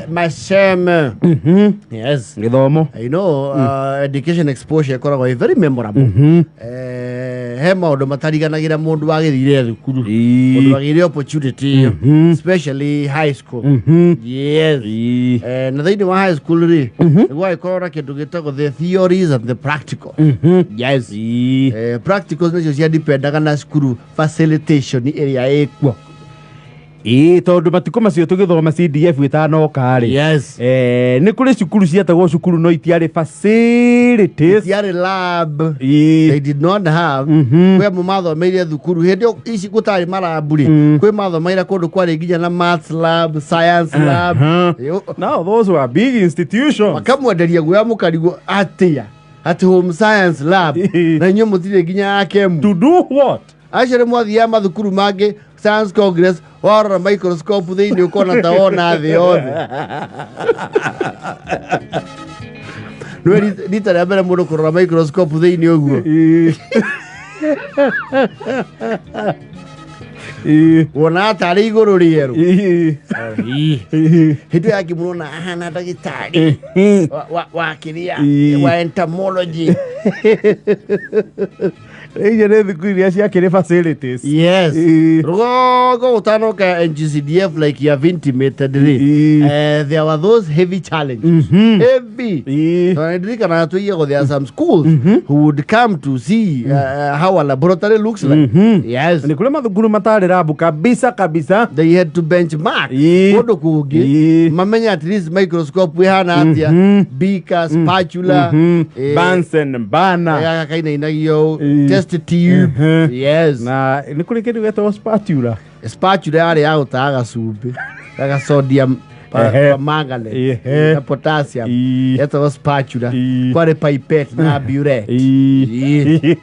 Maseme. Yes. Gĩthomo. Education exposure ĩkoragwo ĩ very memorable. He maũndũ matariganagĩra mũndũ wagĩthire thukuru. Mũndũ wagĩire opportunity ĩyo, especially high school. Yes. Na thĩinĩ wa high school rĩ, nĩ gwagĩkorwo na kĩndũ gĩtagwo the theories and the practical. Yes. Practicals nĩcio ciadipendaga na cukuru facilitation ĩrĩa ĩkuo. Ĩĩ, tondũ matukũ macio tũgĩthoma CDF ĩtanoka rĩ, nĩ kũrĩ cukuru cietagwo cukuru no itiarĩ facilities. Itiarĩ lab. They did not have. Kwĩ amwe mathomeire thukuru hĩndĩ ĩyo ici gũtarĩ marabu rĩ, kwĩ mathomeire kũndũ kwarĩ nginya na maths lab, science lab. Now those were big institutions. Makamwenderia guoya mũkarigwo atĩa atĩ home science lab na inyuĩ mũtirĩ nginya ya kemu. To do what? Acio nĩ mwathiaga mathukuru mangĩ science congress, warora microscope thĩinĩ ũkona ta wona thĩ yothe. Nĩwe rita rĩa mbere mũndũ kũrora microscope thĩinĩ ũguo. Wonaga tarĩ igũrũ rĩerũ. Hĩndĩ ĩyo yakĩmuona ahana ndagĩtarĩ wa kĩrĩa wa entomology. Icio nĩ thukuru iria ciakĩrĩ facilities. Yes. Rũgongo ũtanoka NGCDF, like you have intimated rĩ, there were those heavy challenges, heavy. So ndirikanaga tũigagwo there are some schools who would come to see how a laboratory looks like. Yes. Nĩ kũrĩ mathukuru matarĩ rabu kabisa kabisa. They had to benchmark kũndũ kũngĩ mamenye at least microscope ĩhana atĩa, beaker, spatula, Bunsen burner. Gaka kainainagio, test tube. Yes. Na nĩ kũrĩ kĩndũ gĩtagwo spatula. Spatula yarĩ ya gũtaha gacumbĩ gaga sodium permanganate na potassium. Yetagwo spatula. Kwarĩ pipette na burette.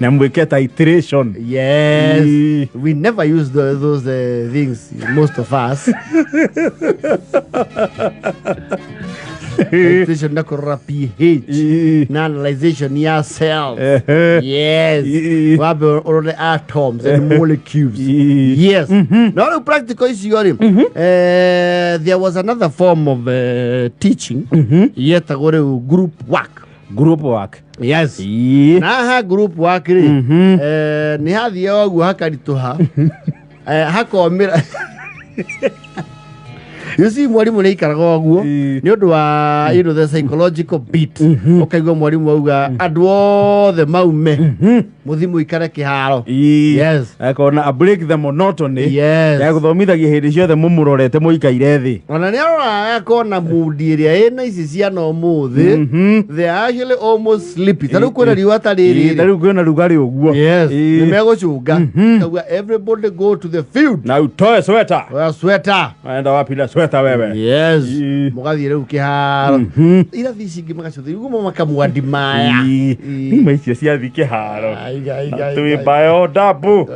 Na mwĩke titration. Yes. We never use those things, most of us. Titration na kũrora pH na analyzation ya cells. Yes. Wambe ũrore atoms and molecules. Yes. No rĩu practical icio rĩ, there was another form of teaching yetagwo rĩu group work. Group work. Yes. Na haha group work rĩ, nĩ hathiaga ũguo hakaritũha, hakomĩra. You see, mwarimũ nĩ aikaraga ũguo nĩ ũndũ wa the psychological beat. Ũkaigua mwarimũ auga andũ othe maume mũthi mũikare kĩharo. Yes. Akona a break the monotony ya gũthomithagia hĩndĩ ciothe mũmũrorete mũikaire thĩ. Ona nĩ aroraga akona mundi ĩrĩa ĩna ici ciana ũmũthĩ, they are actually almost sleepy. Ta rĩu kwĩna riũa ta rĩrĩ. Ta rĩu kwĩna rugarĩ ũguo. Yes. Nĩ megũcũnga. Kauga everybody go to the field. Na utoe sweta. Oya sweta. Waenda wapi na sweta wewe? Yes. Mũgathiĩ rĩu kĩharo. Irathi ici ingĩ magacũthĩria ũguo makamwandimaya. Nima icio ciathi kĩharo. Twĩ bayo ndabu.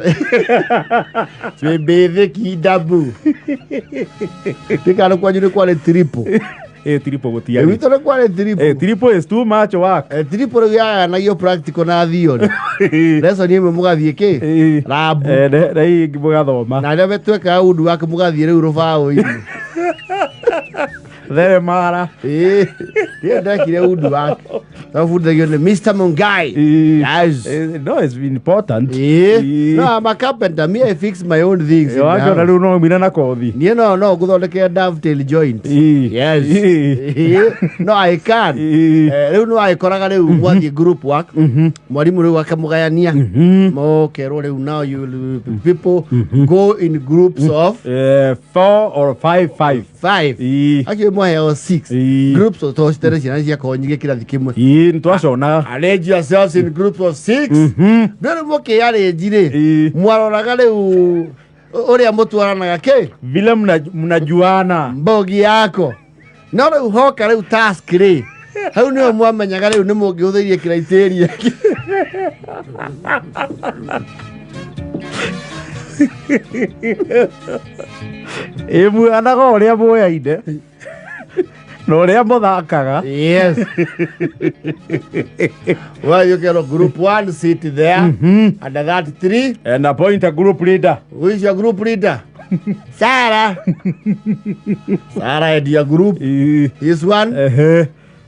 Twĩ basic ndabu. Ndikano kwanyu nĩ kwarĩ triple. Triple gũtiarĩ. Gwitũ nĩ kwarĩ triple. Triple is too much work. Triple rĩu yagayanagio practical na theory. Lesson ĩmwe mũgathiĩ kĩ? Lab. Na hii ĩngĩ mũgathoma. Na arĩa twekaga ũndũ wake mũgathiĩ rĩu rũbaũ-inĩ. Theremara. Ndiĩ ndekire ũndũ wake. Twabundithagio nĩ Mr. Mungai. Yes. No, it's important. No, I'm a carpenter. Me, I fix my own things in the Wakĩona house. rĩu no umire na kothi. Niĩ no ngũthondekere dovetail joint. Yes. No, I can. Rĩu nĩ wagĩkoraga rĩu mwathiĩ group work, mwarimũ rĩu akamũgayania, mũkerwo rĩu now you will people go in groups of 4 or 5, 5. 5. Actually mwaheo 6 groups of to citere ciana ciakorwo nyingĩ kĩrathi kĩmwe. Nĩ twaconaga. Arrange yourselves in groups of 6. Rĩu mũkĩarrange rĩ, mwaroraga rĩu ũrĩa mũtwaranaga kĩ vile mnajuana mbogi yako. No rĩu hoka rĩu task rĩ, hau nĩho mwamenyaga rĩu nĩ mũngĩhũthĩirie criteria. Ĩ muanaga ũrĩa muoyaine na ũrĩa mũthakaga. Yes. Well, you can group 1 sit there under that tree and appoint a group leader. Who is your group leader? Sara, Sara and your group. This one.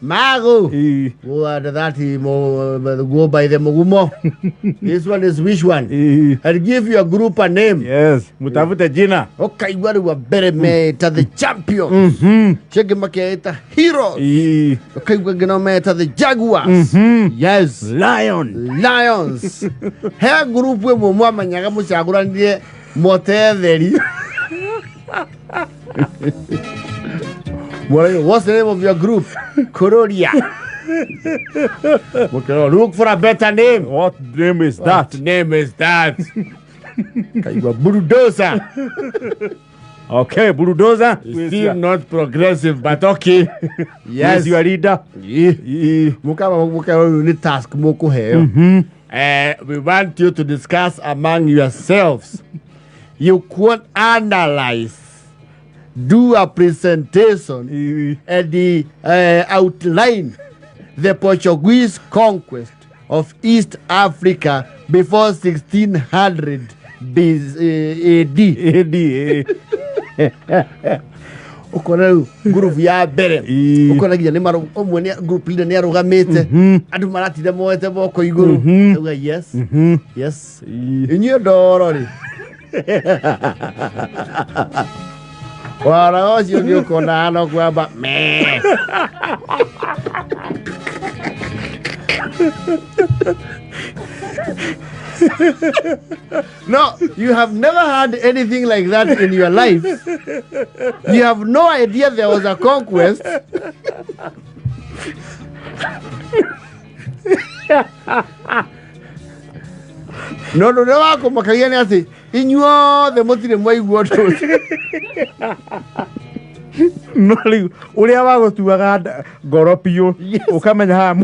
Mago. Go and that he go by the Mugumo. This one is which one? And give your group a name. Yes, mutafute jina. Ũkaigua rĩu a mbere meta the champions. Cingĩ makeita heroes. Ũkaigua ngĩ no meta the jaguars. Yes. Lion. Lions. He group ĩmwe mwamenyaga mũcagũranire motetheri. Mwaragia, what's the name of your group? Kururia. Mũkĩrwo, look for a better name. What name is that? What name is that? Kaigua bulldozer. Okay, bulldozer. Still not progressive, but okay. Yes, your leader. Yeah. Mukaba mukaba nĩ task mũkũheo. We want you to discuss among yourselves. You could analyze, do a presentation, and the, outline the Portuguese conquest of East Africa before 1600 AD. AD. Ukona rĩu ngurubu ya mbere ukona nginya nĩ ũmwe nĩ group leader nĩ arũgamĩte andũ maratinda moete moko igũrũ. Auga yes. Yes. Inyuĩ ndoro rĩ. Wara ũcio nĩ ũkona no kwamba me. No, you have never had anything like that in your life. You have no idea there was a conquest. No, no, no, wakũmakagia nĩ atĩ inyuothe mũtirĩ mwaigua ũndũ ũcio. No rĩu ũrĩa wagũtuaga ngoro biũ ũkamenya haha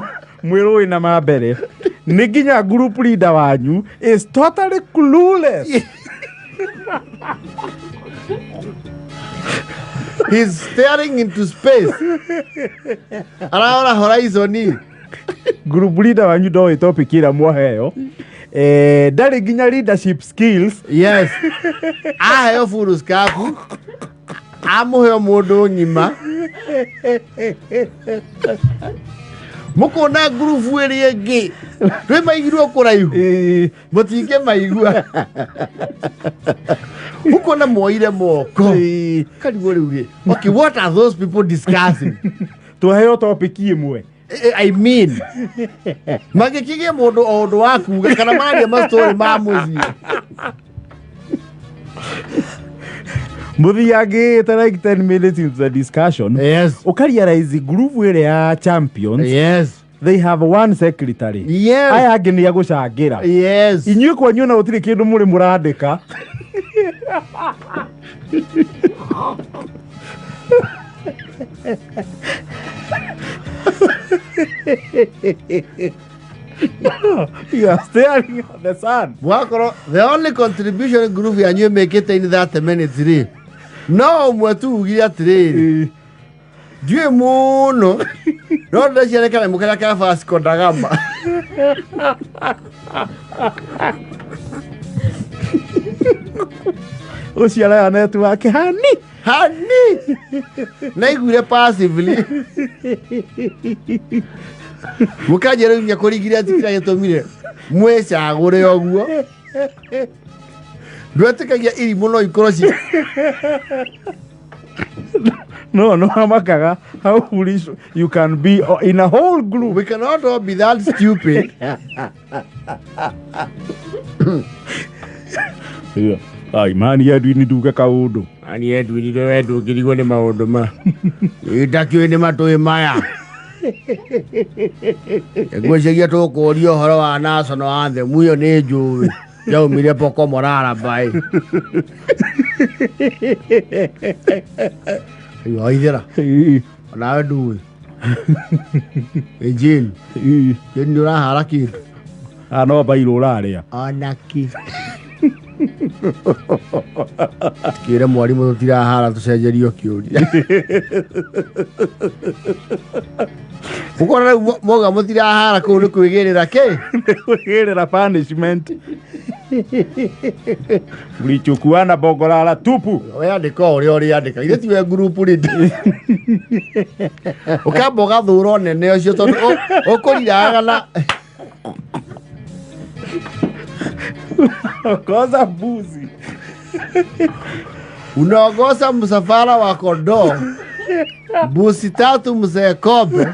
mwĩrĩ wĩna ma mbere nĩ nginya group leader wanyu is totally clueless. He's staring into space. Ararora horizon. Group leader wanyu ndoĩ topic ĩrĩa mwaheo. Ndarĩ nginya leadership skills. Yes. Aheo furuskapu. Amũheo mũndũ ng'ima. Mũkona ngurubu ĩrĩa ĩngĩ twĩ maigirwo kũraihu mũtingĩmaigua. Mũkona mwoire moko karigwo rĩu rĩ. Okay, what are those people discussing? Twaheo topic ĩmwe. I mean, magĩkĩgĩa mũndũ o ũndũ wa kuga kana mararia mastori ma mũciĩ. Mũthiangĩte like 10 minutes into the discussion. Yes. Ũkarealize group ĩrĩa ya champions. Yes. They have one secretary. Yes. Aya angĩ nĩ agũcangĩra. Yes. Inyuĩ kwanyu ona gũtirĩ kĩndũ mũrĩ mũrandĩka. You are staring at the sun. Mwakoro, the only contribution group yanyu ĩmĩkĩte in 30 minutes rĩ no ũmwe tu ugire atĩrĩrĩ ndiũĩ mũno no ndĩraciarĩ kanyamũ karĩa ka Vasco da Gama. Ũcio araya network hani hani naiguire passively. Mũkanjĩra rĩu nginya kũringire atĩ kĩrĩa gĩtũmire mwĩcagũre ũguo. Ndwetĩkagia irimũ no ikorwo ci No, no amakaga how foolish you can be in a whole group. We cannot all be that stupid. Ai mani Edwin nduge kaũndũ. Mani Edwin we ndũngĩrigwo nĩ maũndũ ma. Ndakĩũĩ nĩ matũĩ maya. Ngwĩciria tũkũria ũhoro wa national anthem ĩyo nĩ njũĩ. Yaumire Poko Morara bai. Waithĩra. Onawe ndũĩ. Jane. Jane nĩ ũrahara kĩndũ. No bairũ ũrarĩa. Onaki. Kĩre mwarimũ tũtirahara tũcenjerio kĩũria. Ũkona rĩu mwauga mũtirahara kũu nĩ kwĩgĩrĩra kĩ? Nĩ kwĩgĩrĩra punishment. Mlichukuana bongolala tupu. Weyandĩka o ũrĩa ũrĩandĩka, ithe tiwe group leader. Ũkamba ũgathũra ũnene ũcio tondũ ũkũriraga na Koza mbuzi. Unaongoza msafara wa kondoo, mbuzi tatu, mzee kobe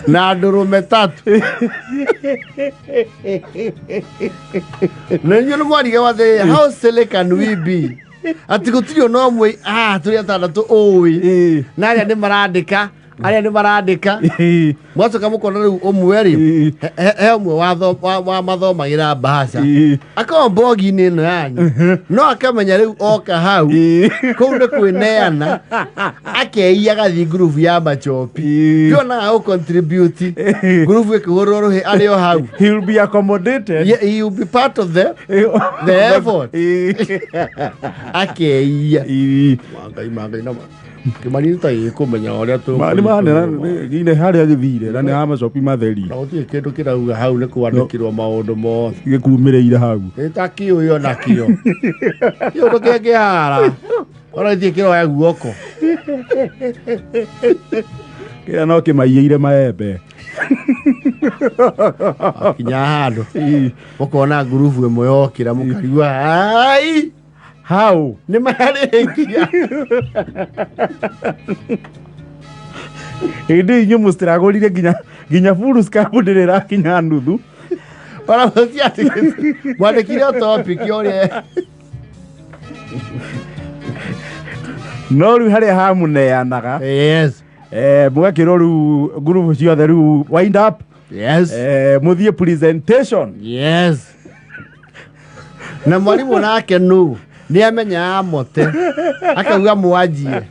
na ndũrũme tatu, na inyuĩ nĩ mwarige wathe, how silly can we be, atĩ gũtirĩ ona ũmwe ah tũrĩ atandatũ ũĩ na arĩa nĩ marandĩka, arĩa nĩ marandĩka. Mwacoka mũkona rĩu ũmwe rĩ, he ũmwe wa mathomagĩra mbahaca, akorwo mbogi-inĩ ĩno yanyu, no akamenya rĩu oka hau kũu nĩ kwĩneana, akeiya agathiĩ ngurubu ya machopi. Ndionaga gũ contribute ngurubu ĩkĩhũrwo rũhĩ arĩ o hau. He will be accommodated. Yeah, he will be part of the effort. Akeiya. Mangai mangai na kĩmani ta gĩkũmenya ũrĩa Nĩ manene harĩa gĩthire na nĩ ha macopi matheri. Na gũtirĩ kĩndũ kĩrauga hau nĩ kwandĩkirwo maũndũ mothe. Gĩkumĩrĩire hau. Ĩ ta kĩũĩ ona kĩo kĩũndũ kĩngĩhara ona ithiĩ kĩroya guoko. Kĩrĩa no kĩmaiyĩire maembe. Kinya handũ mũkona ngurubu ĩmwe yokĩra mũkarigua ai Hau nĩ marĩkia. Hĩndĩ inyuĩ mũcitiragũrire nginya full scap ndĩrĩ ĩrakinya nuthu. Ona mũtiandĩkĩte, mwandĩkire o topic ũrĩa. No rĩu harĩa hamũneanaga, mũgakĩrwo rĩu ngurubu ciothe rĩu wind up, mũthiĩ presentation. Yes, na mwarimũ nake nũ nĩ amenyaga mote akauga mwanjie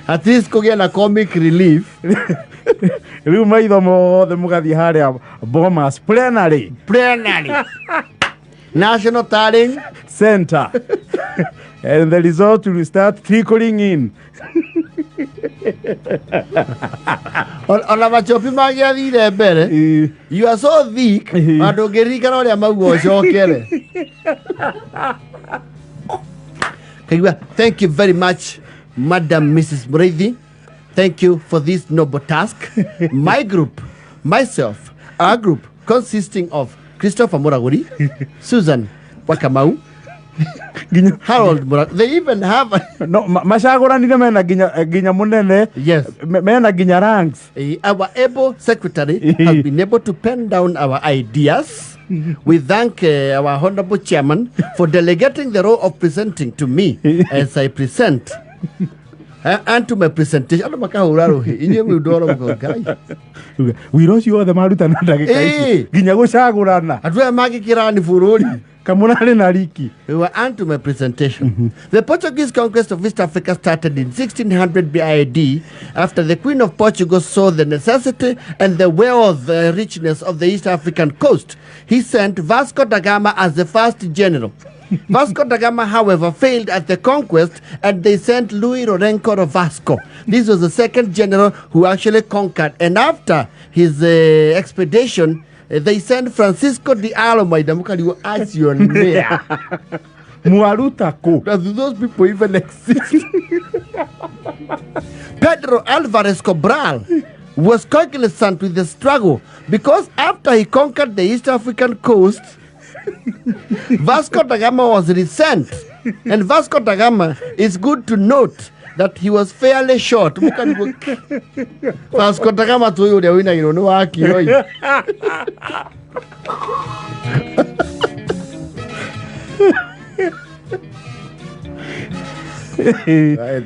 at least kũgĩe na comic relief. Rĩu maitho mothe mũgathiĩ harĩa Bomas plenary. Plenary national tallying center, and the result will start trickling in. Ona machopi mangĩathire mbere, you are so thick, andũ ũngĩririkana ũrĩa mauga ũcokere kaigua. Thank you very much, Madam Mrs. Muriithi. Thank you for this noble task. My group, myself, our group consisting of Christopher Muraguri, Susan Wakamau, Nginya Harold Muraguri. They even have no macagũranire mena nginya mũnene. Mena nginya ranks. Our able secretary has been able to pen down our ideas. We thank our honorable chairman for delegating the role of presenting to me as I present. And to my presentation. Andũ makahũra rũhĩ inyuĩ mwĩ ndoro mũkauga, "Ngai." Wĩra ũcio wothe maruta na ndagĩka ici, nginya gũcagũrana. Andũ aya mangĩkĩrani bũrũri. Kamũrarĩ na riki. We were on to my presentation. The Portuguese conquest of East Africa started in 1600 BID after the Queen of Portugal saw the necessity and the wealth, richness of the East African coast. He sent Vasco da Gama as the first general. Vasco da Gama, however, failed at the conquest and they sent Luis Lourenço Vasco. This was the second general who actually conquered. And after his expedition, they sent Francisco de Almeida. Mukaliwa acio nĩa? Mwaruta kũ? Does those people even exist? Pedro Alvarez Cabral was cognizant with the struggle because after he conquered the East African coast, Vasco da Gama was resent. And Vasco da Gama, it's good to note that he was fairly short. Vasco da Gama tu ũrĩa wĩinagĩrwo nĩ wakiroi.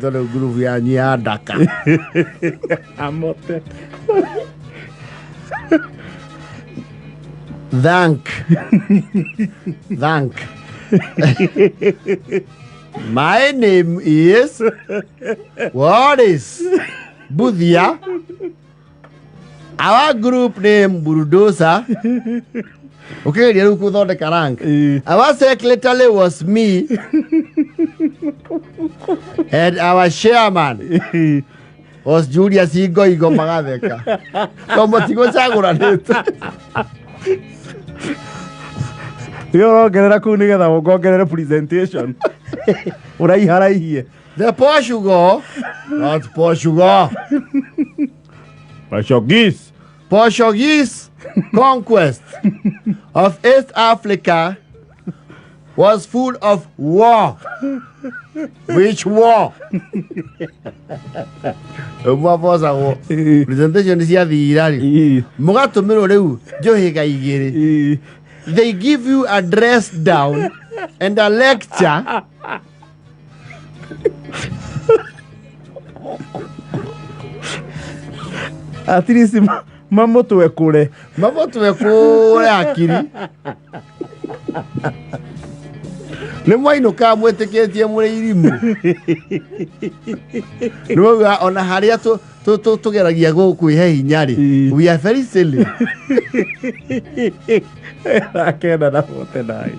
Tondũ ngurubu yanyu ya ndaka. Amote. Thank. Thank. My name is what is Budia. Our group name Burudosa. Okay, rĩu gũthondeka rank. Our secretary was me and our chairman. Was Julius Ingoigo magatheka to matigũcagũranĩte. Nĩ ũrongerera kũu nĩgetha wongongerere presentation ũraiharaihie. The Portugal, not Portugal. Portuguese. Portuguese conquest of East Africa was full of war. Which war? Mwabocagwo presentation ciathira rĩ, mũgatũmĩrwo rĩu njũhĩga igĩrĩ. They give you a dress down and a lecture. At least mamũtwe kũre. Mamũtwe kũre hakiri nĩ mwainũkaga mwĩtĩkĩtie mũrĩ irimũ nĩ mwauga ona harĩa tũgeragia kwĩhe hinya rĩ, we are very silly. 9:49.